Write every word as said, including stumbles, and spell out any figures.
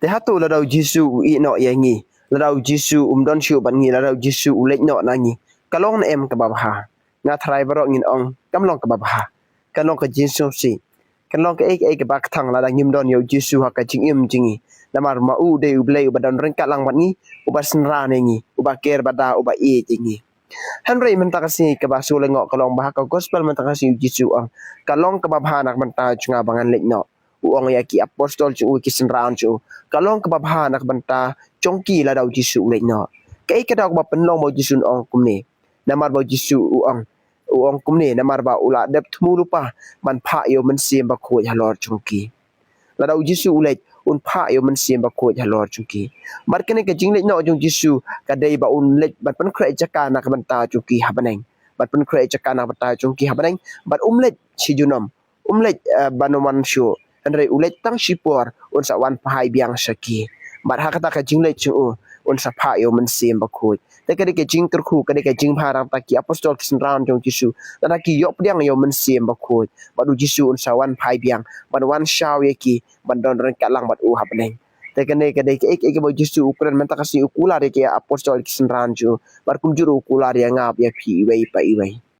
Te hato lada u Jisu u ïeh noh ïa ngi, lada u Jisu um don shuh bad ngi, lada u Jisu u leit noh na ngi, ka long ne em kaba bha? Nga tharai baroh ngin ong kam long kaba bha. Kan long ka jingsngewsih, kan long kaei kaei kaba kthang lada ngim don ïa u Jisu ha ka jingim jong ngi. Namar ma u u dei u Blei uba don ryngkat lang bad ngi, uba synran ïa ngi, uba ker bad da, uba ïeit ïa ngi. Hynrei mynta ka sngi kaba shu lyngngoh ka long ba ha ka gospel mynta ka sngi u Jisu u ong, ka long kaba bha na ka bynta jong nga ba ngan leit noh. U ong ïa ki apostol jong u, ki synran jong u, ka long kaba bha na ka bynta jong ki lada u Jisu u leit noh. Kaei ka daw kaba pynlong ba u Jisu un ong kumne? Namar ba u Jisu u ong, u ong kumne namar ba u la dep thmu lypa ban phah ïa u Mynsiem Bakhuid halor jong ki. Lada u Jisu u leit, un phah ïa u Mynsiem Bakhuid halor jong ki. Bad kane ka jingleit noh jong u Jisu ka dei ba un leit ban pynkhreh jaka na ka bynta jong ki ha bneng. Ban pynkhreh jaka na ka bynta jong ki ha bneng. Bad um leit shi junom, um leit, eh, ban wan shuh. Hynrei u leit tang shipor, un sa wan phai biang sha ki. Bad ha kata ka jingleit jong u, un sa phah ïa u Mynsiem Bakhuid. Te ka dei ka jingkyrkhu, ka dei ka jingbha na ka bynta ki apostol, ki synran jong u Jisu, lada ki ïoh pdiang ïa u Mynsiem Bakhuid. Bad u Jisu un sa wan phai biang ban wan shaw ïa ki, ban don ryngkat lang bad u ha bneng. Te kane ka dei kaei kaei kaba u Jisu u kren mynta ka sngi, u kular ïa ki apostol, ki synran jong u, bad kumjuh u kular ïa nga bad ïa phi iwei pa iwei.